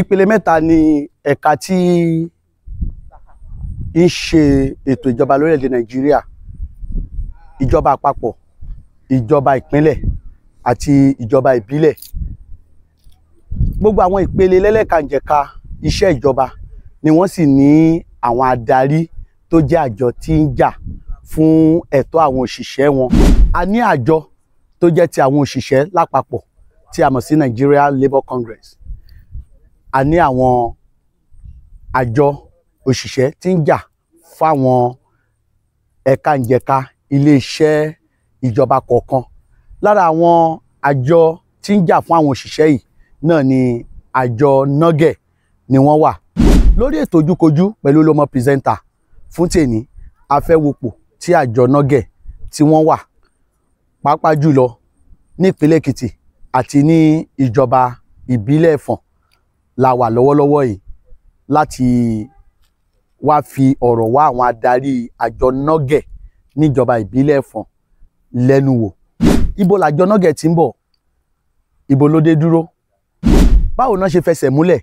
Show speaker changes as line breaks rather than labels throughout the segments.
Ìpele mẹ́ta ni ẹ̀ka tí ń ṣe ètò ìjọba lórílẹ̀‐èdè Nàìjíríà: ìjọba àpapọ̀, ìjọba ìpínlẹ̀ àti ìjọba ìbílẹ̀. Gbogbo àwọn ìpele lẹ́lẹ́kànjẹ̀ka iṣẹ́ ìjọba ni wọ́n sì ní àwọn adarí tó jẹ́ àjọ tí ń jà fún ẹ̀tọ́ àwọn òṣìṣẹ́ wọn. A ní àjọ tó jẹ́ ti àwọn òṣìṣẹ́ lápapọ̀ tí a mọ̀ sí Nigeria Labour Congress. A ní àwọn àjọ òṣìṣẹ́ tí ń jà fáwọn ẹ̀ka-ǹjẹ̀ka iléeṣẹ́ ìjọba kọ̀ọ̀kan. Lára àwọn àjọ tí ń jà fún àwọn òṣìṣẹ́ yìí náà ni àjọ NULGE ni wọ́n wà. Lórí ètò Ojúkojú pẹ̀lú Olúọmọ Presenter fún tèní, a fẹ́ wopò tí àjọ NULGE tí wọ́n wà, pàápàá jùlọ ní ìpínlẹ̀ Èkìtì àti ní ìjọba ìbílẹ̀ Ẹ̀fọ̀n la wà lọ́wọ́lọ́wọ́ yìí láti wá fi ọ̀rọ̀ wá àwọn adarí àjọ NULGE níjọba ìbílẹ̀ Ẹ̀fọ̀n lẹ́nu wò. Ibo làjọ NULGE ti ń bọ̀? Ibo ló dé dúró? Báwo náà ṣe fẹsẹ̀ múlẹ̀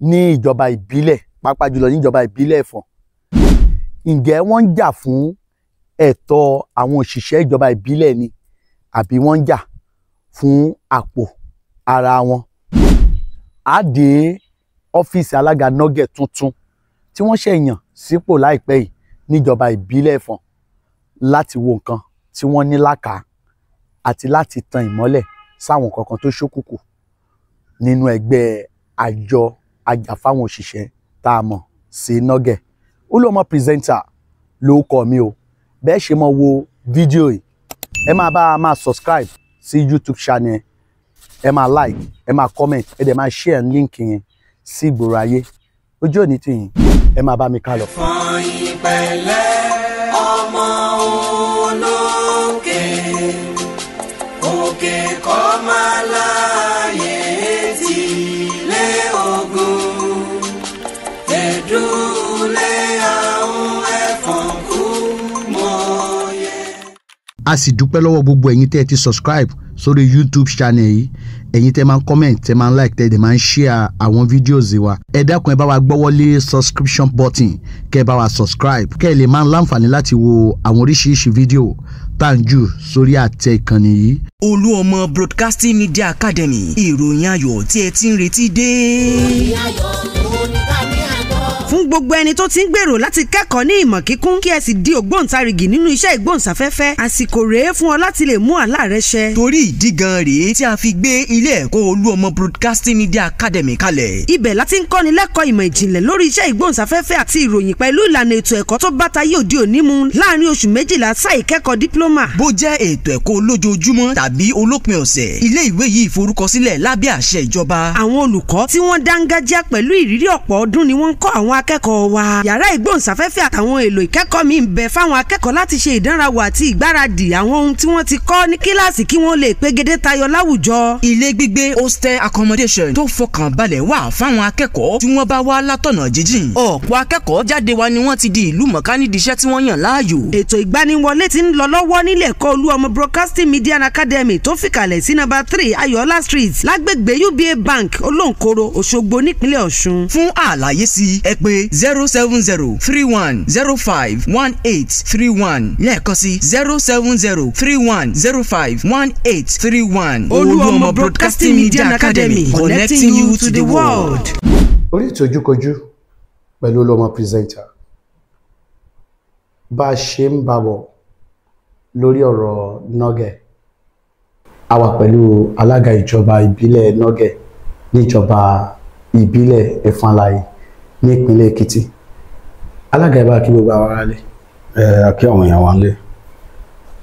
ní ìjọba ìbílẹ̀, pàápàá jùlọ níjọba ìbílẹ̀ Ẹ̀fọ̀n? Ǹjẹ́ wọ́n ń jà fún ẹ̀tọ́ àwọn òṣìṣẹ́ ìjọba ìbílẹ̀ ni, àbí wọ́n ń jà fún àpò ara wọn? Á dé ọ́fíìsì alága NULGE tuntun tí wọ́n ṣẹ̀ yàn sípò láìpẹ́ yìí níjọba ìbílẹ̀ Ẹ̀fọ̀n láti wo nǹkan tí wọ́n ní lákàá àti láti tan ìmọ́lẹ̀ sáwọn kankan tó ṣókùnkùn nínú ẹgbẹ́ àjọ ajàfáwọn òṣìṣẹ́ tá a mọ̀ sí NULGE. Olúọmọ Presenter ló kọ mi o. Bẹ́ẹ̀ ṣe mọ wo fídíò yìí, ẹ máa bá a máa subscribe sí YouTube channel, ẹ máa like, ẹ máa comment, ẹ dẹ̀ máa share link yẹn sí ìgboro ayé. Ojú òní tì yín, ẹ máa bá mi ká lọ.
Ẹ̀fọ̀n ìpẹ̀lẹ́ ọmọ olókè, òkè kọ́ máa láàyè tí lé ogun ẹ̀dúlé àwọn ẹ̀fọ̀n kú mọ́yé.
A sì dúpẹ́ lọ́wọ́ gbogbo ẹ̀yin tẹ́ ẹ ti subscribe sórí YouTube channel yìí, ẹ̀yin tẹ́ máa ń comment, tẹ́ máa ń like, tẹ́ ẹ dẹ̀ máa ń share àwọn videos wa. Ẹ dákun, ẹ bá wa gbọ́wọ́lé subscription button, kẹ́ ẹ bá wa subscribe, kẹ́ ẹ lè máa ń láǹfààní láti wo àwọn oríṣiríṣi fídíò tá à ń jù sórí àtẹ ìkànnì yìí.
Olúọmọ Broadcasting Media Academy, ìròyìn ayọ̀ tí ẹ ti ń retí dé.
Fún gbogbo ẹni tó ti ń gbèrò láti kẹ́kọ̀ọ́ ní ìmọ̀ kíkún, kí ẹ sì di ògbóǹtarìgì nínú iṣẹ́ ìgbóhùnsáfẹ́fẹ́, àsìkò rèé fún ọ láti lè mú àlá rẹ ṣẹ.
Torí ìdí gan rèé tí a fi gbé ilé ẹ̀kọ́ Olúọmọ Broadcasting Media Academy kalẹ̀.
Ibẹ̀ láti ń kọ́ni lẹ́kọ̀ọ́ ìmọ̀ ìjìnlẹ̀ lórí iṣẹ́ ìgbóhùnsáfẹ́fẹ́ àti ìròyìn pẹ̀lú ìlànà ètò ẹ̀kọ́ tó bá tayé òde òní mu láàrin oṣù 12 sáà ìkẹ́kọ̀ọ́ dípúlọ́mà.
Bó jẹ́ ètò ẹ̀kọ́ olójoojúmọ́ tàbí olópin ọ̀sẹ̀, ilé ìwé yìí forúkọsílẹ̀ lábẹ́ àṣẹ ìjọba.
Àwọn olùkọ́ tí wọ́n dángájá pẹ̀lú ìrírí ọ̀pọ̀ ọdún ni wọ́n ń kọ́ àwọn akẹ́kọ̀ọ́ wa. Yàrá ìgbóhùnsáfẹ́fẹ́ àtàwọn èlò ìkẹ́kọ̀ọ́ mi ń bẹ fáwọn akẹ́kọ̀ọ́ láti ṣe ìdánrawò àti ìgbáradì àwọn ohun tí wọ́n ti kọ́ ní kíláàsì kí wọ́n lè pegedé tayọ láwùjọ.
Ilé gbígbé, hostel accommodation tó fọkàn balẹ̀ wà fáwọn akẹ́kọ̀ọ́ tí wọ́n bá wá látọ̀nà jíjìn. Ọ̀pọ̀ akẹ́kọ̀ọ́ jáde wa ni wọ́n ti di ìlú mọ̀ká nídìí iṣẹ́ tí wọ́n yàn láàyò.
Ètò ìgbaniwọlé ti ń lọ lọ́wọ́ nílé ẹ̀kọ́ Olúọmọ Broadcasting Media Academy tó fìkàlẹ̀ sí nọ́mbà 3 Ayọ̀ọ́lá Street, lágbègbè UBA Bank, Olóǹkoro, Òṣogbo, nípínlẹ̀ Ọ̀ṣun.
Fún àlàyé sí, ẹ pè 07031051831, lẹ́ẹ̀kan sí 07031051831.
Olúọmọ Broadcasting Media Academy, connecting you to the world.
Orí ètò Ojúkojú pẹ̀lú Olúọmọ Presenter, bá a ṣe ń bá bọ̀ lórí ọ̀rọ̀ NULGE, a wà pẹ̀lú alága ìjọba ìbílẹ̀ NULGE níjọba ìbílẹ̀ Ẹ̀fọ̀nláyé ní ìpínlẹ̀ Èkìtì. Alága, ẹ bá kí gbogbo àwọn aráalé.
Ẹ kí àwọn èèyàn wa ń lé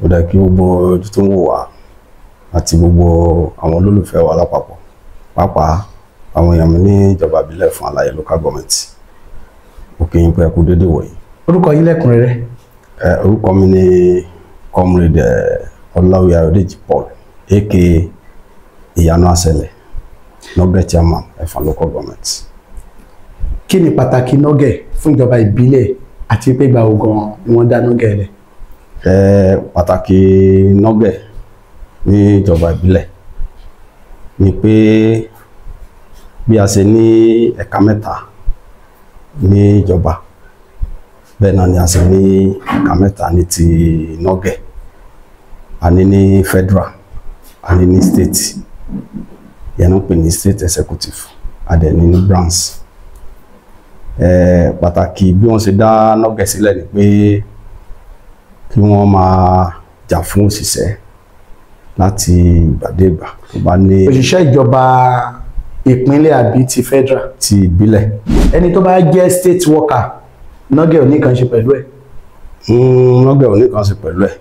ó dẹ̀ kí gbogbo ojú tó ń wò wá àti gbogbo àwọn olólùfẹ́ wa lápapọ̀, pàápàá àwọn èèyàn mi ní ìjọba ìbílẹ̀ Ẹ̀fọ̀n Alàyè local government. Ó kí yín pé ẹ kú dédé wọ̀nyí.
Orúkọ yín lẹ́kùnrẹ́rẹ́?
Ẹ orúkọ mi ní Comrade Ọláwíyí Ayọ̀dèjì Paul, aka Ìyanu Àṣẹlẹ̀, NULGE chairman, Ẹ̀fọ̀n local government.
Kí ni pàtàkì NULGE fún ìjọba ìbílẹ̀, àti pé ìgbà wo gan ni wọ́n dá NULGE lẹ̀?
Ẹ pàtàkì NULGE ní ìjọba ìbílẹ̀ ni pé Bí a ṣe ní ẹ̀ka mẹ́ta ní ìjọba, bẹ́ẹ̀ náà ni a ṣe ní ẹ̀ka mẹ́ta ní ti NULGE. A ní ní federal, a ní ní state, yẹn ń pè ní state executive, a dẹ̀ ní ní branch. Pàtàkì bí wọ́n ṣe dá NULGE sílẹ̀ ni pé kí wọ́n máa jà fún òṣìṣẹ́ láti ìgbàdégbà tó bá ní.
Òṣìṣẹ́ ìjọba ìpínlẹ̀ àbí ti federal?
Ti ìbílẹ̀.
Ẹni tó bá jẹ́ state worker, NULGE ò ní kan ṣe pẹ̀lú ẹ̀?
NULGE ò ní kan ṣe pẹ̀lú ẹ̀.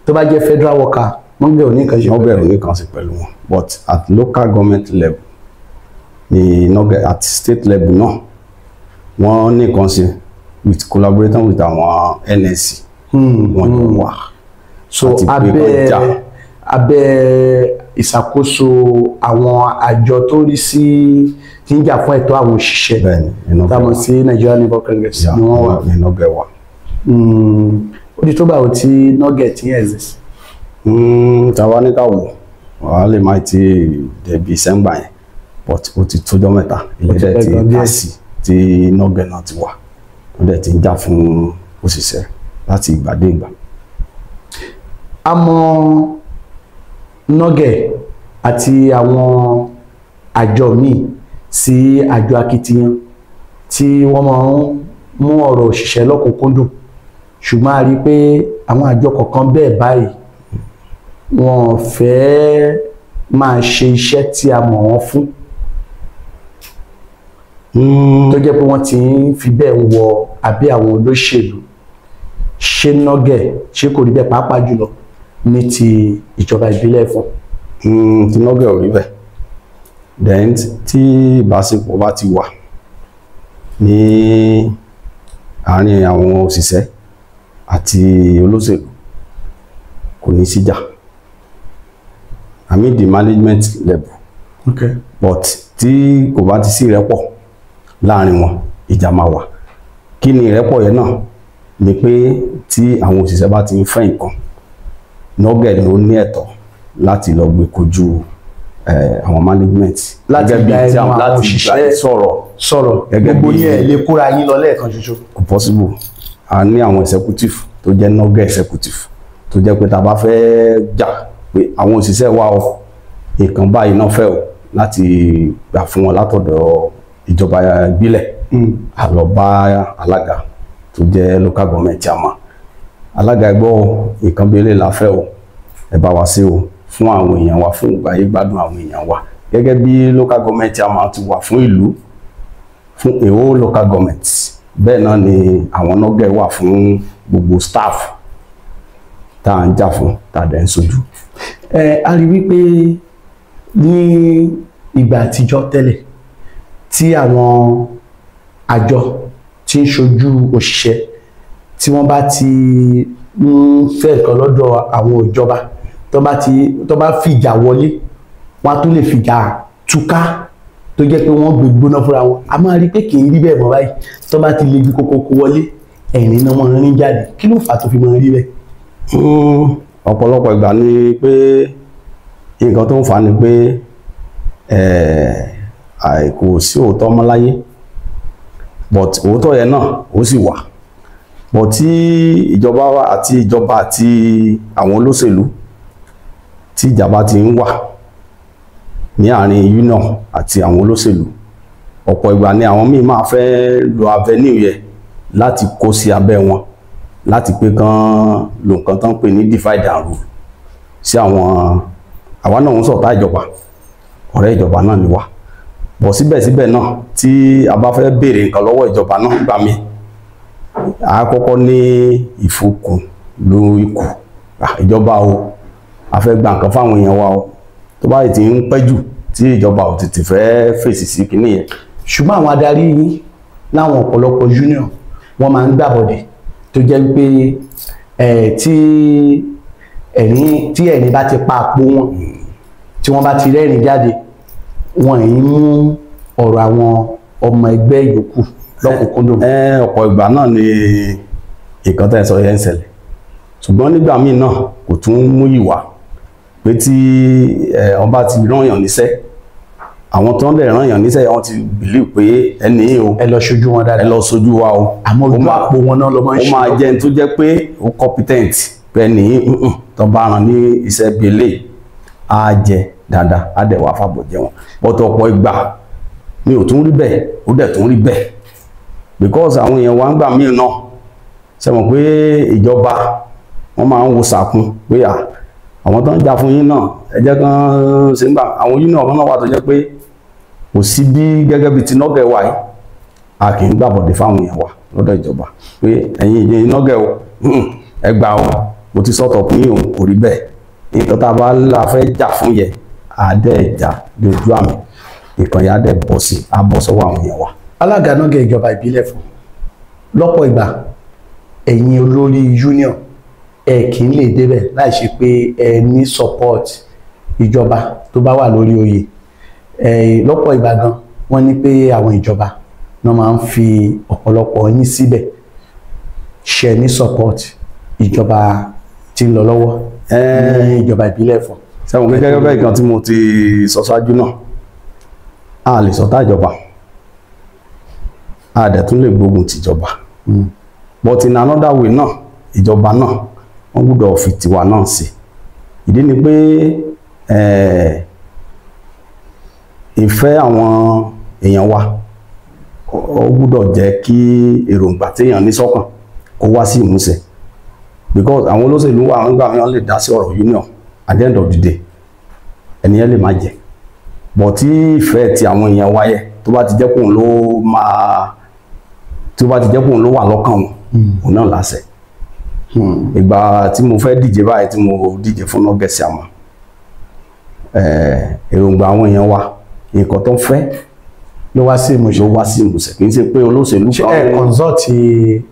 Tó bá jẹ́ federal worker, NULGE ò ní kan ṣe pẹ̀lú
NULGE
ẹ̀?
Ò ní kan ṣe pẹ̀lú wọn, but at local government level ni NULGE, at state level náà wọ́n ní kan ṣe with collaborating with àwọn NLC, wọ́n jọ wà.
So
Àti pé
abẹ́
kán jà.
Abẹ́ ìṣàkóso àwọn àjọ tó rí sí tí ń jà fún ẹ̀tọ́ àwọn òṣìṣẹ́,
Bẹ́ẹ̀ni, ní
tá a mọ̀
NULGE.
sí Nigerian Labour Congress, ni wọ́n wà.
Ní NULGE wà.
Ó di tó báwo tí NULGE ti ń exist?
Tàwa ní ká wò wàá lè má ti dẹbi sẹ́ngbà yẹn, but ó ti tójọ́ mẹ́ta ilé
Ó ti
dẹ̀
pẹ́
ti
gan díẹ̀.
kà sí tí NULGE náà ti wà, ó dẹ̀ ti ń jà fún òṣìṣẹ́ láti ìgbà dé ìgbà.
A mọ̀ NULGE àti àwọn àjọ míì sí àjọ akitiyan tí wọ́n máa ń mú ọ̀rọ̀ òṣìṣẹ́ lọ́kùnkúndùn, ṣùgbọ́n a rí i pé àwọn àjọ kọ̀ọ̀kan bẹ́ẹ̀ báyìí, wọn ò fẹ́ máa ṣe iṣẹ́ tí a mọ̀ wọ́n fún, tó jẹ́ pé wọ́n ti ń fi bẹ́ẹ̀ wọ abẹ́ àwọn olóṣèlú. Ṣé NULGE, ṣé kò rí bẹ́ẹ̀, pàápàá jùlọ ní ti ìjọba ìbílẹ̀ fún?
Ti NULGE ò rí bẹ́ẹ̀. Then tí ìbáṣepọ̀ bá ti wà ní àárín àwọn òṣìṣẹ́ àti olóṣèlú, kò ní síjà. I mean the management level. But tí kò bá ti sí ìrẹ́pọ̀ láàrin wọn, ìjà máa wà. Kí ni ìrẹ́pọ̀ yẹn náà? Ni pé tí àwọn òṣìṣẹ́ bá ti ń fẹ́ nǹkan, NULGE ló ní ẹ̀tọ́ láti lọ gbé kojú àwọn management.
Láti
Gẹ́gẹ́ bí
gba
tí
ẹnu àwọn
láti
òṣìṣẹ́
sọ̀rọ̀.
Sọ̀rọ̀.
Gẹ́gẹ́
Gbogbo
bí-
yẹn lè kóra yín lọ lẹ́ẹ̀kan ṣoṣo?
Kò possible. A ní àwọn executive tó jẹ́ NULGE executive, tó jẹ́ pé tá a bá fẹ́ jà pé àwọn òṣìṣẹ́ wa o, nǹkan báyìí náà fẹ́ o láti gbà fún wọn látọ̀dọ̀ ìjọba ìbílẹ̀, a lọ bá alága tó jẹ́ local government chairman. Alága, ẹgbọ́ o, nǹkan bí eléyìí la fẹ́ o, ẹ bá wa ṣe o fún àwọn èèyàn wa, fún ìgbáyé gbádùn àwọn èèyàn wa. Gẹ́gẹ́ bí local government chairman ti wà fún ìlú, fún a whole local government, bẹ́ẹ̀ náà ni àwọn NULGE wà fún gbogbo staff tá à ń jà fún, tá a dẹ̀ ń sojú.
Ẹ a rí wípé ní ìgbà àtijọ́ tẹ́lẹ̀, tí àwọn àjọ tí ń ṣojú òṣìṣẹ́, tí wọ́n bá ti ń fẹ́ nǹkan lọ́dọ̀ àwọn ìjọba, tó bá fìjà wọlé, wọ́n á tún lè fìjà túká, tó jẹ́ pé wọ́n gbé gbóná fúnra wọn. A máa rí pé kì í rí bẹ́ẹ̀ mọ́ báyìí. Tó bá ti le ju kókókó wọlé, ẹ̀rín náà máa ń rín jáde. Kí ló fà á tó fi máa ń rí bẹ́ẹ̀?
Ọ̀pọ̀lọpọ̀ ìgbà ni pé nǹkan tó ń fà á ni pé kò sí òótọ́ mọ́ láyé, but òótọ́ yẹn náà ó sì wà, but tí ìjọba wa àti ìjọba àti àwọn olóṣèlú, tí ìjàmbá ti ń wà ní àárín union àti àwọn olóṣèlú, ọ̀pọ̀ ìgbà ni àwọn míì máa fẹ́ lo avenue yẹn láti kó sí abẹ́ wọn, láti pé kán lo nǹkan tán ń pè ní divide and rule sí àwọn. Àwa náà ń sọ̀tá ìjọba, ọ̀rẹ́ ìjọba náà ni wá bọ̀. Síbẹ̀síbẹ̀ náà, tí a bá fẹ́ béèrè nǹkan lọ́wọ́ ìjọba náà gbà mí, a kọ́kọ́ ní ìfokùn ló ikù. Ìjọba o, a fẹ́ gba nǹkan fáwọn èèyàn wa o. Tó bá ti ń pẹ́ jù, tí ìjọba ò tètè fẹ́ fèsì sí kinní yẹn.
Ṣùgbọ́n àwọn adarí yín láwọn ọ̀pọ̀lọpọ̀ union, wọ́n máa ń gbàbọ̀dẹ̀, tó jẹ́ pé tí ẹ̀rín bá ti pa àpò wọn, tí wọ́n bá ti rẹ́rìn jáde, wọn ì mú ọ̀rọ̀ àwọn ọmọ ẹgbẹ́ yòókù lọ́kùnkúndùn.
Ọ̀pọ̀ ìgbà náà ni nǹkan tẹ́ ẹ sọ yẹn ń ṣẹlẹ̀, ṣùgbọ́n nígbà míì náà kò tún mú ìwà pé tí ọba ti rán yàn níṣẹ́. Àwọn tó ń dẹ̀ rán yàn níṣẹ́, wọ́n ti believe pé ẹni o,
Ẹ lọ ṣojú wọn
ẹ
dáadáa.
lọ sojú wa o.
Àmọ́ ojú àpò wọn náà ló máa ń
Ó
ṣe.
máa jẹ́ ẹni tó jẹ́ pé ó competent, pé ẹni tó bá rán ní iṣẹ́ bíi eléyìí, á jẹ dáadáa, á dẹ̀ wá fàbọ̀ jẹ wọn. But ọ̀pọ̀ ìgbà mi ò tún rí bẹ́ẹ̀, ó dẹ̀ tún rí bẹ́ẹ̀, because àwọn èèyàn wa ń gbà míì náà ṣe mọ̀ pé ìjọba wọ́n máa ń wo sàkún pé à àwọn tó ń jà fún yín náà, ẹ jẹ́ kán ṣe ń gbà. Àwọn union kan náà wà tó jẹ́ pé kò sí bí gẹ́gẹ́ bí ti NULGE wà yìí, a kì í gbàbọ̀dé fáwọn èèyàn wa lọ́dọ̀ ìjọba pé ẹ̀yin ìyẹn NULGE o, ẹ gbà o, mo ti sọ̀tọ̀ pín o. Kò rí bẹ́ẹ̀. Nǹkan tá a bá la fẹ́ jà fún yẹ, àdẹ́ ìjà lójú àmì ìkànnì, àdẹ́ bọ̀ sí, á bọ̀ sọ́wọ́ àwọn èèyàn wa.
Alága NULGE ìjọba ìbílẹ̀ fún, lọ́pọ̀ ìgbà ẹ̀yin olórí union ẹ kì í lè débẹ̀ láì ṣe pé ẹ ní support ìjọba tó bá wà lórí oyè. Ẹ lọ́pọ̀ ìgbà gan, wọ́n ní pé àwọn ìjọba náà máa ń fi ọ̀pọ̀lọpọ̀ yín síbẹ̀. Ṣe ní support ìjọba tí ń lọ lọ́wọ́ ní ìjọba ìbílẹ̀ fún?
Sẹ́wọ̀n pé gẹ́gẹ́ bẹ́ẹ̀ kan tí mo ti sọ ṣáájú náà, a lè sọ tájọba, a dẹ̀ tún lè gbógun tìjọba, but in another way náà, ìjọba náà wọ́n gbọ́dọ̀ fi tiwa náà sí. Ìdí ni pé ìfẹ́ àwọn èèyàn wa, ó gbọ́dọ̀ jẹ́ kí èròǹgbà téèyàn ní sọ́kàn kó wá sí ìmúṣẹ, because àwọn olóṣèlú wà nígbà wọn lè dá sí ọ̀rọ̀ union. At the end of the day, ẹnìyẹn lè má jẹ, but tí ìfẹ́ ti àwọn èèyàn wáyẹ tó bá ti jẹ́ kóun ló máa, tí ó bá ti jẹ́ kóun ló wà lọ́kàn wọn, òun náà láṣẹ. Ìgbà tí mo fẹ́ díje báyìí, tí mo díje fún NULGE àmọ́ èròǹgbà àwọn èèyàn wa, nǹkan tó ń fẹ́
ló wá sí ìmúṣẹ.
Ló wá sí ìmúṣẹ. Kì í ṣe pé olóṣèlú
Ṣé ẹ consult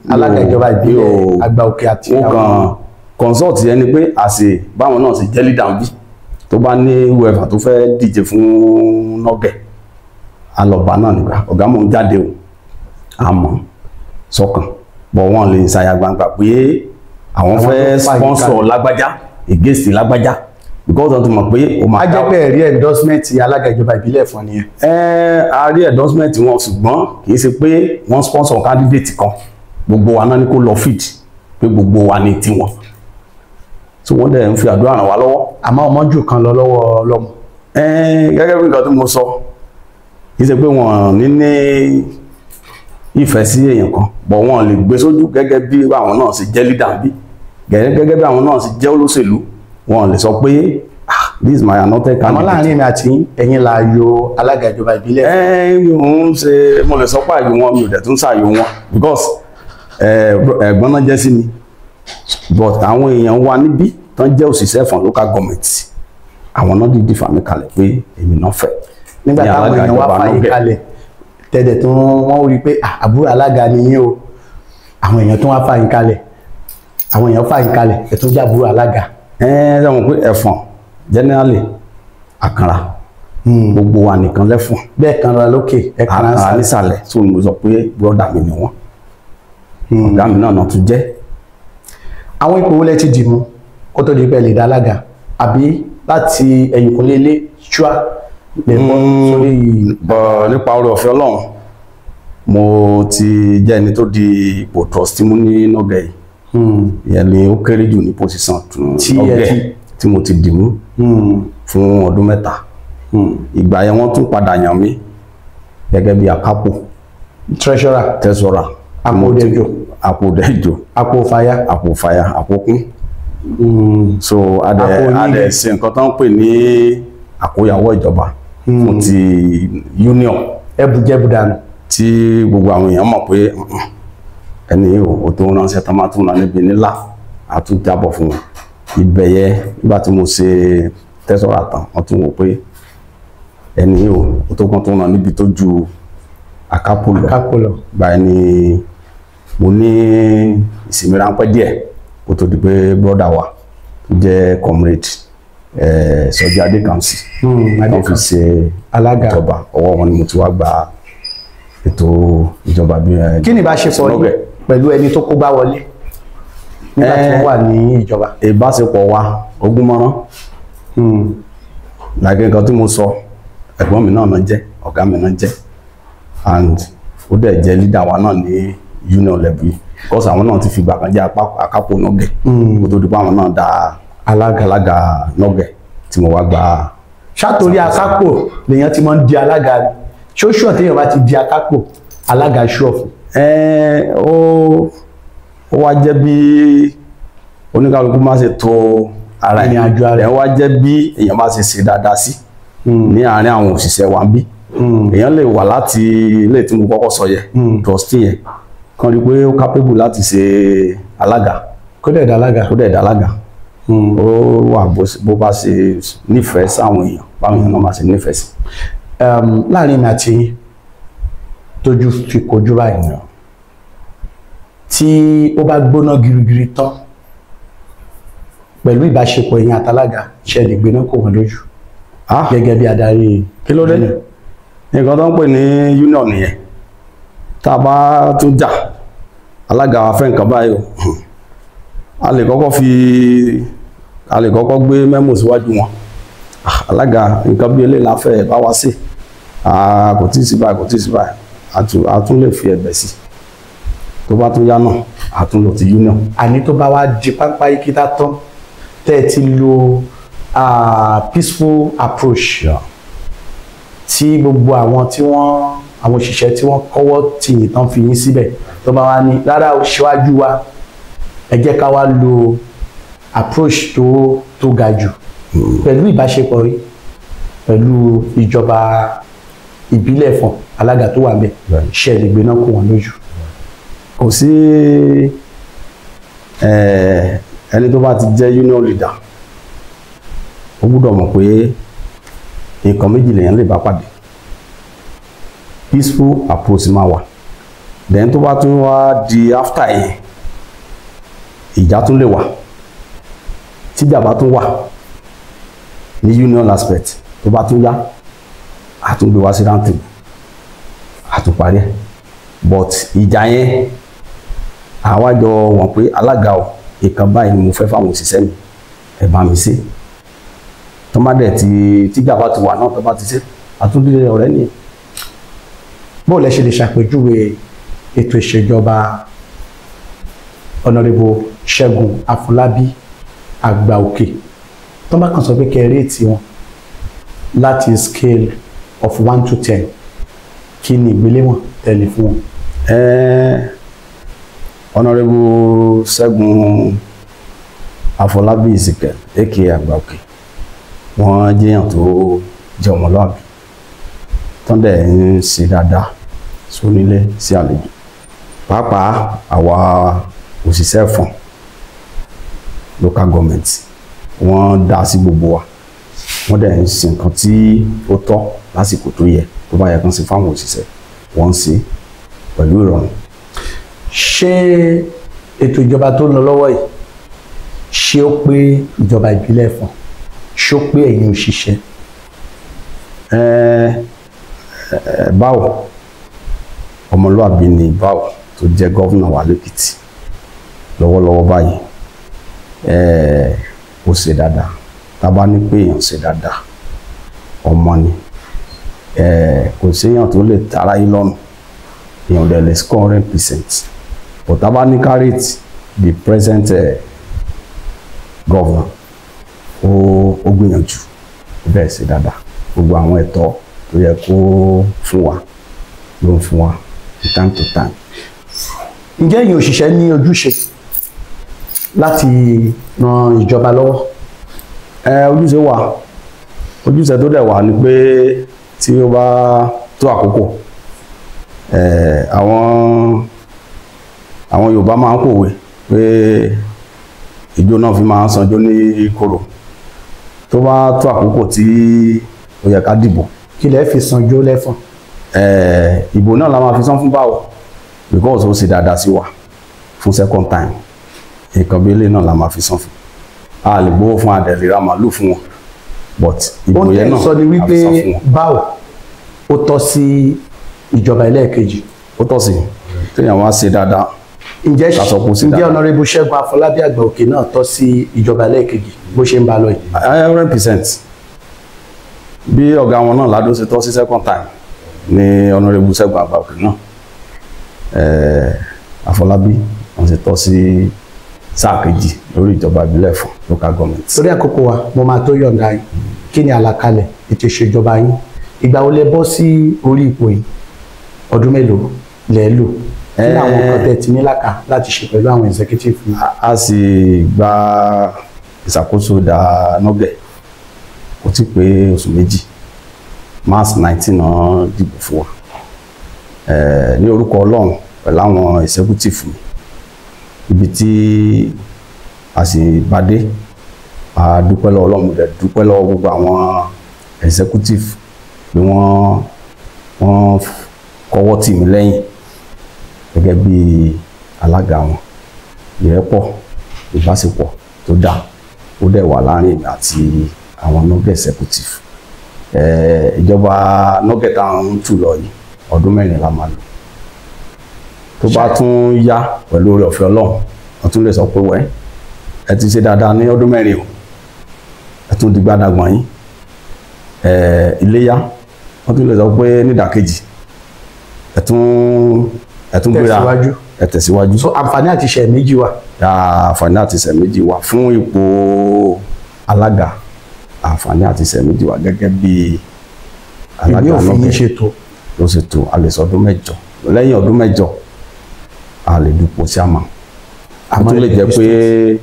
alága ìjọba ìbílẹ̀ àgbà òkè àti
Wọ́n kàn consult yẹn ni pé àṣẹ báwọn náà ṣe jẹ́ leader bí tó bá ní whoever tó fẹ́ díje fún NULGE, alọ̀bá náà nígbà ọ̀gá mò ń jáde o, àmọ́ sọ́kàn bọ̀ wọ́n lè ṣàyà gbangba pé àwọn fẹ́ sponsor lágbájá against lágbájá, because wọ́n ti mọ̀ pé o máa.
A jẹ́ pé ẹ̀rí endorsement alága ìjọba ìbílẹ̀ fún nìyẹn.
Ẹ a rí endorsement wọn, ṣùgbọ́n kì í ṣe pé wọ́n sponsor candidate kan. Gbogbo wa náà ni kó lọ fit pé gbogbo wa ní tiwọn, tí wọ́n dẹ̀ ń fi àdúrà ràn wá lọ́wọ́.
Àmọ́ ọmọ jù kan lọ lọ́wọ́ lọ́mọ.
Ẹ gẹ́gẹ́ bí nǹkan tí mo sọ, kì í ṣe pé wọ́n ní ìfẹ́ sí èèyàn kan, bọ̀ wọ́n lè gbé sójú gẹ́gẹ́ bí àwọn náà ṣe jẹ́ leader, bí gẹ́gẹ́ bí àwọn náà ṣe jẹ́ olóṣèlú, wọ́n lè sọ pé, "Ah, this is my anointed
Àmọ́
candidate."
láàrin èmi àti ẹ̀yin la yo alága ìjọba ìbílẹ̀.
Ẹ mi ò ń ṣe, mo lè sọ pé àyò wọn, mi ò dẹ̀ tún ṣàyò wọn, because ẹ̀gbọ́n náà jẹ́ sí mi, but àwọn èèyàn wa níbí tán jẹ́ òṣìṣẹ́ fún local government, àwọn náà dìídì fà mí kalẹ̀ pé èmi náà fẹ́.
Nígbà
Ní
táwọn
alága
èèyàn wá
ìjọba
fàyè
NULGE.
kalẹ̀ tẹ̀dẹ̀ tó wọ́n rí i pé, "Ah, àbúrò alága ni yín o." Àwọn èèyàn tó wá fàyè kalẹ̀, àwọn èèyàn fàyè kalẹ̀, ẹ̀ tó jẹ́ àbúrò alága.
Ẹ ẹ sọ pé ẹ̀fọ̀n generally àkàrà gbogbo wa nìkan lẹ́fọ̀n.
Bẹ́ẹ̀ kan lọ lókè, ẹ̀ kan
àkàrà
sálẹ̀.
nísàlẹ̀ tó ní mo sọ pé brother mi ni wọ́n, ọ̀gá mi náà tún jẹ́.
Àwọn ipò wo lẹ ti dì mú kó tó di pé ẹ lè dá alága, àbí láti ẹ̀yìnkùnlé ilé ṣúà lè bọ́ sórí?
Bọ̀ nípa oore ọ̀fẹ́ Ọlọ́run, mo ti jẹ́ ẹni tó di ipò trustee mú ní NULGE yìí. Ìyẹn ni ó kéré jù ní position tún
Tí ẹ
NULGE tí mo ti dì mú fún ọdún 3. Ìgbà yẹn, wọ́n tún padà yàn mí gẹ́gẹ́ bí akápò.
Treasurer.
Treasurer.
Àpò dẹjọ.
Àpò dẹjọ.
Àpò fàyà.
Àpò fàyà, àpò kún. So adẹ
Àpò onílé.
Adẹ ṣe nǹkan tó ń pè ní àkóyawọ́ ìjọba fún ti union
Ẹbùjẹbù dànù.
tí gbogbo àwọn èèyàn mọ̀ pé ẹni yìí ò tó ránṣẹ́ tó máa tún rán níbi nílá, àtúnjábọ̀ fún wọn. Ibẹ̀ yẹ, nígbà tí mo ṣe treasurer tán, wọ́n tún wò pé ẹni yìí ò tó kàn tó rán níbi tó ju akápò lọ.
Kápò lọ.
Gba ẹni mo ní ìsinmi ráńpẹ́ díẹ̀ kó tó di pé brother wa tó jẹ́ comrade Sọjí Adékànsì wọ́n fi ṣe
Alága.
ìjọba. Ọwọ́ wọn ni mo ti wá gba ètò ìjọba bí
Kí ni ìbáṣepọ̀ yín
NULGE.
pẹ̀lú ẹni tó kó gbá wọlé nígbà tí wọ́n wà ní ìjọba?
Ìbáṣepọ̀ wa ogún mọ́rán, like nǹkan tí mo sọ. Ẹ̀gbọ́n mi náà náà jẹ́, ọ̀gá mi náà jẹ́, and ó dẹ̀ jẹ́ leader wa náà ní union level yìí, because àwọn náà ti fi gbà kan jẹ́ akápò NULGE kó tó di pé àwọn náà da alága NULGE tí mo wá gba.
Ṣàtòrí akápò lèèyàn ti máa ń di alága ni? Ṣóṣù téèyàn bá ti di akápò, alága ṣọ́ọ̀fù?
Ó wá jẹ́ bí oníkálukú máa ṣe tó ara
ìrìn àjò ara
ẹ̀, wá jẹ́ bí èèyàn bá ṣe ṣe dáadáa sí ní àárín àwọn òṣìṣẹ́ wa ń bí. Èèyàn lè wà láti ilé tí mo kọ́kọ́ sọ yẹ, trustee yẹn kan rí i pé ó capable láti ṣe alága.
Kó dẹ̀ dá alága.
Kó dẹ̀ dá alága. Ó wà bó bá ṣe nífẹ̀ẹ́ sáwọn èèyàn, báwọn èèyàn náà máa ṣe nífẹ̀ẹ́ sí.
Láàrin èmi àti yín, tójú fi kojú báyìí, tí ó bá gbóná girigiri tán pẹ̀lú ìbáṣepọ̀ ẹ̀yin àtàlága, ṣe lè gbéná kò wọ́n lójú gẹ́gẹ́ bí adarí?
Kí ló dé? Nǹkan tó ń pè ní union nìyẹn. Tá a bá tún jà, alága wa fẹ́ nǹkan báyìí o, a lè kọ́kọ́ gbé memo síwájú wọn. Alága, nǹkan bí eléyìí la fẹ́, bá wa sí, kò tí ì sí báyìí, kò tí ì sí báyìí. A tún lè fi ẹ̀bẹ̀ sí. Tó bá tún yá náà, a tún lọ ti union.
Àní tó bá wá di pápá ikítá tán, tẹ́ ẹ ti lo peaceful approach, tí gbogbo àwọn tí wọ́n, àwọn òṣìṣẹ́ tí wọ́n kọ́wọ́ tì yín tán fi yín síbẹ̀, tó bá wá ní rárá o, ṣíwájú wa, ẹ jẹ́ ká wá lo approach tó ga jù pẹ̀lú ìbáṣepọ̀ yìí pẹ̀lú ìjọba ìbílẹ̀ Ẹ̀fọ̀n, alága tó wà ńbẹ̀, ṣe lè gbéná kó wọn lójú?
Kò sí. Ẹni tó bá ti jẹ́ union leader, ó gbúdọ̀ mọ̀ pé nǹkan méjì lèèyàn lè bá pàdé. Peaceful approach máa wà, then tó bá tún wá di after yẹn, ìjà tún lè wà. Tíjà bá tún wà ní union aspect, tó bá tún yá, a tún gbé wá sí round table, a tún parí ẹ̀. But ìjà yẹn, àwa jọ wọ̀n pé alága o, nǹkan báyìí ni mo fẹ́ fáwọn òṣìṣẹ́ mi, ẹ bá mi ṣe. Tó má dẹ̀ ti tíjà bá ti wà náà, tó bá ti ṣe, àtúndì ọ̀rẹ́ nìyẹn.
Bó lẹ ṣe lè ṣàpèjúwe ètò ìṣèjọba Honourable Ṣẹ́gun Àfọlábí Àgbà Òkè? Tó bá kàn sọ pé kẹ́ ẹ rate wọn láti scale of 1 to 10, kí ni ìgbéléwọ̀n tẹ̀lé fún wọn?
Honourable Ṣẹ́gun Àfọlábí Ezekiel, aka Àgbà Òkè, wọ́n jẹ́yàn tó jẹ́ ọmọlúàbí, tó dẹ̀ ń ṣe dáadáa sónílé sí àlejò, pàápàá àwa òṣìṣẹ́ Ẹ̀fọ̀n local government. Wọ́n dá sí gbogbo wa, wọ́n dẹ̀ ń ṣe nǹkan tí ó tọ́ lásìkò tó yẹ, tó bá yẹ kán ṣe fáwọn òṣìṣẹ́, wọ́n ń ṣe pẹ̀lú ìrọ̀rùn.
Ṣé ètò ìjọba tó ń lọ lọ́wọ́ yìí, ṣé ó pé ìjọba ìbílẹ̀ Ẹ̀fọ̀n? Ṣé ó pé ẹ̀yin òṣìṣẹ́?
Ẹ báwo, ọmọlúàbí ni báwo tó jẹ́ governor wa lẹ́kìtì lọ́wọ́lọ́wọ́ báyìí. Ó ṣe dáadáa. Tá a bá ní pé èèyàn ṣe dáadáa, ọmọ ni. Kò séèyàn tó lè tara yín lọ́rùn, èèyàn dẹ̀ lè score 100%, but tá a bá ní ká rate the present governor, ó gbìyànjú, ó bẹ́ẹ̀ ṣe dáadáa. Gbogbo àwọn ẹ̀tọ́ tó yẹ kó fún wa ló ń fún wa time to time.
Ǹjẹ́ ẹ̀yin òṣìṣẹ́ ní ojúṣe láti ran ìjọba lọ́wọ́?
Ẹ ojúṣe wà. Ojúṣe tó dẹ̀ wà ni pé tí ó bá tó àkókò, àwọn Yorùbá máa ń pòwe pé ìjó náà fi máa ń sanjó ní koro. Tó bá tó àkókò tí ó yẹ ká dìbò.
Kí lẹ fi sanjó lẹ́fọ̀n?
Ìbò náà la máa fi san fún báwo, because ó ṣe dáadáa sí wa fún second time. Nǹkan bí eléyìí náà la máa fi san fún. A lè gbowó fún adẹ̀lẹ̀ ra màálù fún wọn, but ìbò yẹn náà
sọ ni
la fi san
wípé
fún wọn.
Báwo ó tọ́ sí ìjọba ẹlẹ́ẹ̀kejì?
Ó tọ́ sí téèyàn wá ṣe dáadáa.
Ǹjẹ́
Ká sọ pé ó ṣe
ǹjẹ́
dáadáa.
Honourable Ṣẹ́gun Àfọlábí Àgbà Òkè náà tọ́ sí ìjọba ẹlẹ́ẹ̀kejì bó ṣe ń bá lọ yìí?
100%. Bí ọ̀gá wọn náà ládó ṣe tọ́ sí second time ní Honourable Ṣẹ́gun Àgbàòkè náà, Àfọlábí, wọ́n ṣe tọ́ sí sáà kejì lórí ìjọba ìbílẹ̀ fún local government.
Torí àkókò wa, mo máa tó yọ̀ǹda yín. Kí ni àlàkalẹ̀ ètò ìṣèjọba yín? Ìgbà wo lẹ bọ́ sí orí ipò yìí? Ọdún mélòó lẹ lò? Kí ni àwọn nǹkan tẹ́ ti ní làkà láti ṣe pẹ̀lú àwọn executive yín?
A sì gba ìṣàkóso dà nọ́gẹ̀ kò tí pé oṣù 2, March 19 náà dìbò fún wa. Ní orúkọ Ọlọ́run pẹ̀lú àwọn executive mi, ibi tí a sì bá dé, a dúpẹ́ lọ́wọ́ Ọlọ́run. Mo dẹ̀ dúpẹ́ lọ́wọ́ gbogbo àwọn executive pé wọ́n kọ́wọ́ tì mí lẹ́yìn gẹ́gẹ́ bí alága wọn. Ìrẹ́pọ̀, ìbáṣepọ̀ tó dáa ó dẹ̀ wà láàrin èmi àti àwọn NULGE executive. Ìjọba NULGE tá à ń tù lọ yìí, ọdún 4 la máa lò. Tó bá tún yá, pẹ̀lú oore ọ̀fẹ́ Ọlọ́run, wọ́n tún lè sọ pé, wẹ́ ẹ ti ṣe dáadáa ní ọdún 4 o, ẹ tún di gbádàgbọ̀n yín. Iléyá, wọ́n tún lè sọ pé nídàkejì, ẹ tún gbéra.
Tẹ̀síwájú.
Ẹ tẹ̀síwájú.
So àǹfààní àti ṣe méjì wà.
Àǹfààní àti ṣe méjì wà fún ipò alága. Àǹfààní àti ṣe méjì wà gẹ́gẹ́ bí alága
Ìwé òfin yín
NULGE
ṣètò.
Ló ṣe tó, a lè sọ ọdún 8. Lẹ́yìn ọdún 8, a lè dupò chairman. A
Àmọ́
tún lè jẹ́
lè
pé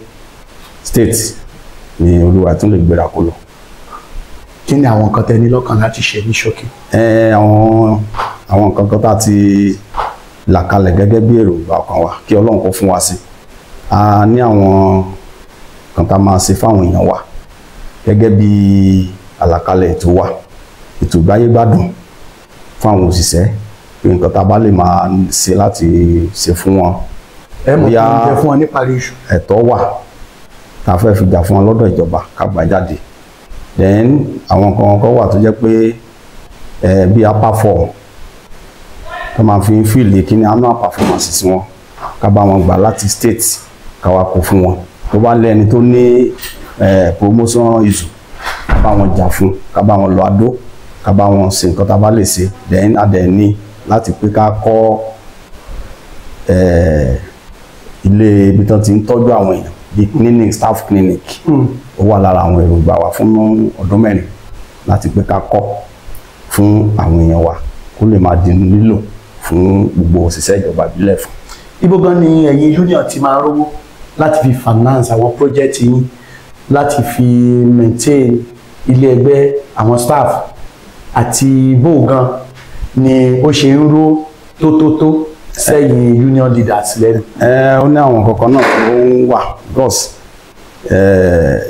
state ni olúwa tún lè gbéra kó lọ.
Kí ni àwọn nǹkan tẹ́ ní lọ́kàn láti ṣe ní ṣókí?
Ẹ àwọn nǹkan kan tá a ti là kalẹ̀ gẹ́gẹ́ bí èròǹgbà ọkàn wa, kí Ọlọ́run kó fún wa sí, a ní àwọn kan tá a máa ṣe fáwọn èèyàn wa gẹ́gẹ́ bí àlàkalẹ̀ ètò wa, ètò ìgbáyégbádùn fún àwọn òṣìṣẹ́, pé nǹkan tá a bá lè máa ṣe láti ṣe fún wọn.
Ẹ mọ̀
Bóyá
kí oúnjẹ fún wọn níparí oṣù.
Ẹ̀tọ́ wà tá a fẹ́ fi jà fún wọn lọ́dọ̀ ìjọba, ká gbà jáde. Then àwọn nǹkan kan wà tó jẹ́ pé bí APA form tó máa fi ń fill kíní annual performance sí wọn, ká bá wọn gbà láti state, ká wá kó fún wọn. Tó bá lẹ́ni tó ní promotion issue, ká bá wọn jà fún, ká bá wọn lọ adó, ká bá wọn ṣe nǹkan tá a bá lè ṣe. Then a dẹ̀ ní láti pé ká kọ́ ilé ibi tán ti ń tọ́jú àwọn èèyàn bíi clinic, staff clinic. Ó wà lára àwọn èròǹgbà wa fún ọdún 4 láti pé ká kọ́ fún àwọn èèyàn wa, kó lè máa di lílò fún gbogbo òṣìṣẹ́ ìjọba ìbílẹ̀ fún.
Ibo gan ni ẹ̀yin union ti máa rówó láti fi finance àwọn project yín, láti fi maintain ilé ẹgbẹ́, àwọn staff, àti bó gan ni ó ṣe ń ró tótótó sẹ́yìn union leaders lẹ́nu?
Ẹ ó ní àwọn kankan náà tó ń wà, because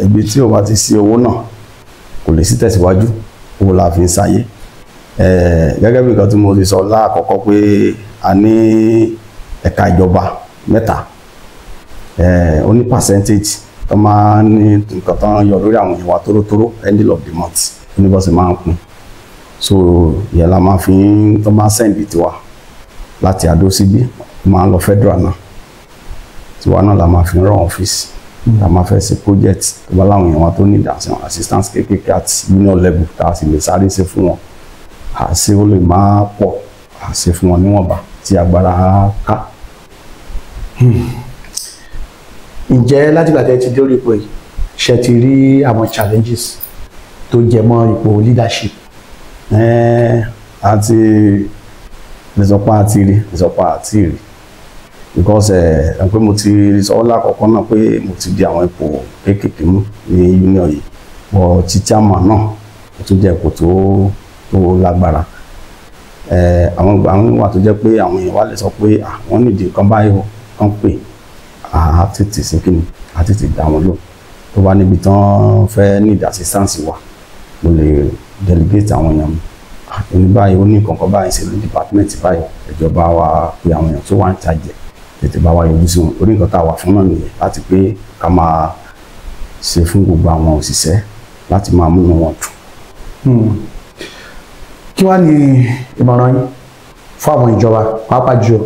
ibi tí o bá ti sí owó náà, kò lè sí tẹ̀síwájú. Owó la fi ń ṣayé. Gẹ́gẹ́ bí nǹkan tí mo ti sọ láàkọ́kọ́ pé a ní ẹ̀ka ìjọba mẹ́ta, ó ní percentage tó máa ń ní nǹkan tó ń yọ lórí àwọn èèyàn wa tórótóró ending of the month, ó ní bó ṣe máa ń pín. So ìyẹn la máa fi ń tó máa ń send tiwa láti Adó síbí, ó máa ń lọ federal náà. Tiwa náà la máa fi run office, la máa fẹ́ ṣe project. Tó bá láwọn èèyàn wa tó ní assistance kéékèèké at union level tá a sì lè sáré ṣe fún wọn, à ṣe. Ó lè máa pọ̀, à ṣe fún wọn níwọ̀nba tí agbára ká.
Ǹjẹ́ látìgbà tẹ́ ti dórí ipò yìí, ṣe ti rí àwọn challenges tó jẹ mọ́ ipò leadership?
Àti lè àti rí, lè àti rí, because ẹ pé mo ti sọ lákọ̀ọ́kọ́ náà pé mo ti di àwọn ipò kéékèèké mú ní union yìí, but ti chairman náà, ó tún jẹ́ ipò tó lágbára. Àwọn ìgbà wọn wà tó jẹ́ pé àwọn èèyàn wá lè sọ pé àwọn nídìí nǹkan báyìí o, kán pè á, tètè sí kíni, á tètè dá wọn lò. Tó bá níbi tán fẹ́ need assistance wa, mo lè delegate àwọn èèyàn mi ní báyìí, ó ní nǹkan kan báyìí ṣe ní department báyìí, ìjọba wa pé àwọn èèyàn tó wà ń charge tètè bá wa yọjú sí wọn. Orí nǹkan tá a wà fún náà nìyẹn, láti pé ká máa ṣe fún gbogbo àwọn òṣìṣẹ́, láti máa múnú wọn dùn.
Kí wàá ní ìmọ̀ràn yín fún àwọn ìjọba, pàápàá jù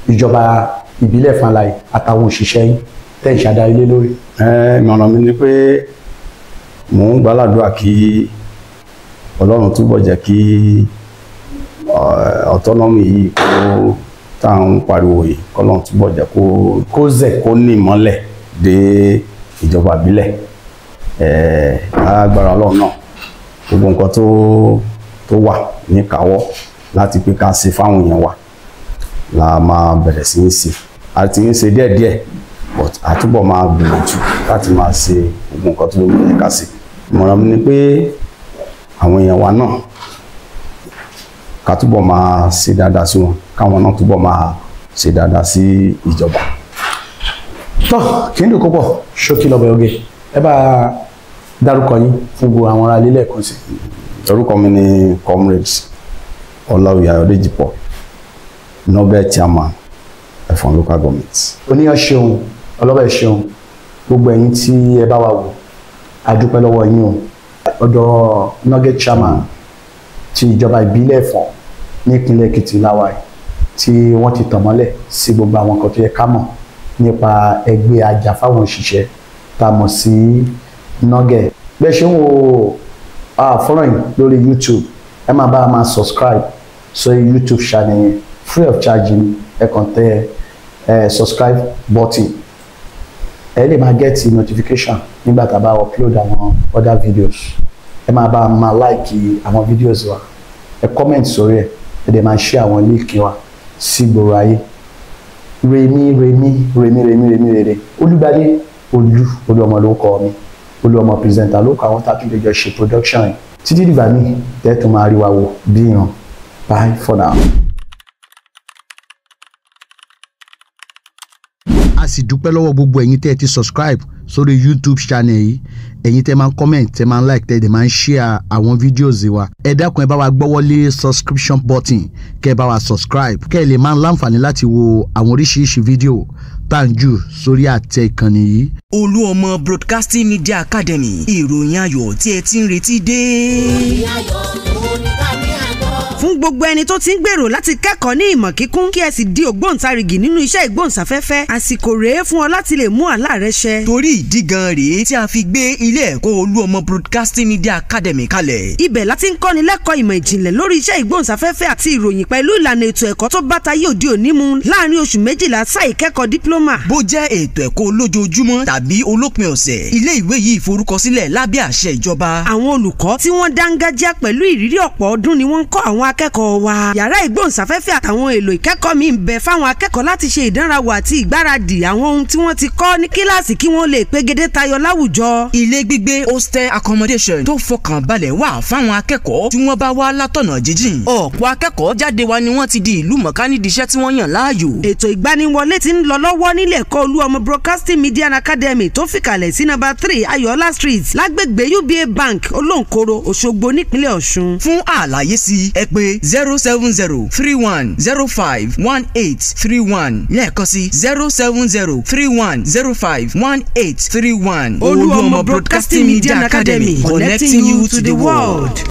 ìjọba ìbílẹ̀ Fàlàyé àtàwọn òṣìṣẹ́ yín tẹ́ ń ṣàdarí lé lórí?
Ìmọ̀ràn mi ni pé mò ń gbàládùra kí Ọlọ́run túbọ̀ jẹ́ kí autonomy yìí kó tá à ń pariwo yìí, kọ́lọ́run túbọ̀ jẹ́ kó zẹ̀, kó ní ìmọ́lẹ̀ dé ìjọba ìbílẹ̀. Lágbára Ọlọ́run náà, gbogbo nǹkan tó wà ní káwọ́ láti pé ká ṣe fáwọn èèyàn wa la máa bẹ̀rẹ̀ sí í ṣe. A ti ń ṣe díẹ̀díẹ̀, but a túbọ̀ máa gbìyànjú láti máa ṣe gbogbo nǹkan tó yẹ ká ṣe. Ìmọ̀ràn mi ni pé àwọn èèyàn wa náà, ká túbọ̀ máa ṣe dáadáa sí wọn, káwọn náà túbọ̀ máa ṣe dáadáa sí ìjọba.
Tọ́ kí n dùn púpọ̀, ṣókí lọ́bẹ̀ oge. Ẹ bá dárúkọ yín fún gbogbo àwọn ará ilé lẹ́ẹ̀kan sí.
Orúkọ mi ni Comrade Ọláoyè Ayọ̀dèjì Paul, NULGE chairman, Ẹ̀fọ̀n local government.
Oníyàn ṣeun, ọlọ́bẹ̀ ṣeun, gbogbo ẹ̀yin tí ẹ bá wa wò, a dúpẹ́ lọ́wọ́ yín o. Ọ̀dọ̀ NULGE chairman ti ìjọba ìbílẹ̀ Ẹ̀fọ̀n ní ìpínlẹ̀ Èkìtì láwa yìí, tí wọ́n ti tàn mọ́lẹ̀ sí gbogbo àwọn nǹkan tó yẹ ká mọ̀ nípa ẹgbẹ́ ajàfáwọn òṣìṣẹ́ tá a mọ̀ sí NULGE. Bẹ́ẹ̀ ṣe ń wo fọ́nrán yìí lórí YouTube, ẹ máa bá a máa subscribe sórí YouTube channel yẹn, free of charge ni. Ẹ kàn tẹ subscribe button, ẹ lè máa get notification nígbà tá a bá upload àwọn other videos. Ẹ máa bá a máa like àwọn videos wa, ẹ comment sórí ẹ, ẹ dẹ̀ máa share àwọn link wa sí gbòòrò ayé. Remi remi remi remi remi rere, Olúgbadé Olú Olúọmọ ló kọ mi, Olúọmọ presenter ló kọ àwọn tá a tún lè jọ ṣe production yìí. Títí dìgbà míì tẹ́tù máa rí wa wò bí ìran. Bye for now. A sì dúpẹ́ lọ́wọ́ gbogbo ẹ̀yin tẹ́ ẹ ti subscribe sórí YouTube channel yìí, ẹ̀yin tẹ́ máa ń comment, tẹ́ máa ń like, tẹ́ ẹ dẹ̀ máa ń share àwọn videos wa. Ẹ dákun, ẹ bá wa gbọ́wọ́lé subscription button, kẹ́ ẹ bá wa subscribe, kẹ́ ẹ lè máa ń láǹfààní láti wo àwọn oríṣiríṣi fídíò tá à ń jù sórí àtẹ ìkànnì yìí.
Olúọmọ Broadcasting Media Academy, ìròyìn ayọ̀ tí ẹ ti ń retí dé.
Fún gbogbo ẹni tó ti ń gbèrò láti kẹ́kọ̀ọ́ ní ìmọ̀ kíkún, kí ẹ sì di ògbóǹtarìgì nínú iṣẹ́ ìgbóhùnsáfẹ́fẹ́, àsìkò rèé fún ọ láti lè mú àlá rẹ ṣẹ.
Torí ìdí gan rèé tí a fi gbé ilé ẹ̀kọ́ Olúọmọ Broadcasting Media Academy kalẹ̀.
Ibẹ̀ láti ń kọ́ni lẹ́kọ̀ọ́ ìmọ̀ ìjìnlẹ̀ lórí iṣẹ́ ìgbóhùnsáfẹ́fẹ́ àti ìròyìn pẹ̀lú ìlànà ètò ẹ̀kọ́ tó bá tayé òde òní mu láàrin oṣù 12 sáà ìkẹ́kọ̀ọ́ dípúlọ́mà.
Bó jẹ́ ètò ẹ̀kọ́ olójoojúmọ́ tàbí olópin ọ̀sẹ̀, ilé ìwé yìí forúkọsílẹ̀ lábẹ́ àṣẹ ìjọba.
Àwọn olùkọ́ tí wọ́n dángájá pẹ̀lú ìrírí ọ̀pọ̀ ọdún ni wọ́n ń kọ́ àwọn akẹ́kọ̀ọ́ wa. Yàrá ìgbóhùnsáfẹ́fẹ́ àtàwọn èlò ìkẹ́kọ̀ọ́ mi ń bẹ fáwọn akẹ́kọ̀ọ́ láti ṣe ìdánrawò àti ìgbáradì àwọn ohun tí wọ́n ti kọ́ ní kíláàsì kí wọ́n lè pegedé tayọ láwùjọ.
Ilé gbígbé hostel accommodation tó fọkàn balẹ̀ wà fáwọn akẹ́kọ̀ọ́ tí wọ́n bá wá látọ̀nà jíjìn. Ọ̀pọ̀ akẹ́kọ̀ọ́ jáde wa ni wọ́n ti di ìlú mọ̀ká nídìí iṣẹ́ tí wọ́n yàn láàyò.
Ètò ìgbaniwọlé ti ń lọ lọ́wọ́ nílé ẹ̀kọ́ Olúọmọ Broadcasting Media Academy tó fìkàlẹ̀ sí nọ́mbà 3 Ayọ̀ọ́lá Street, lágbègbè UBA Bank, Olóǹkoro, Òṣogbo, nípínlẹ̀ Ọ̀ṣun.
Fún àlàyé sí ẹ pè 07031051831, lẹ́ẹ̀kan sí 07031051831.
Olúọmọ Broadcasting Media Academy, connecting you to the world.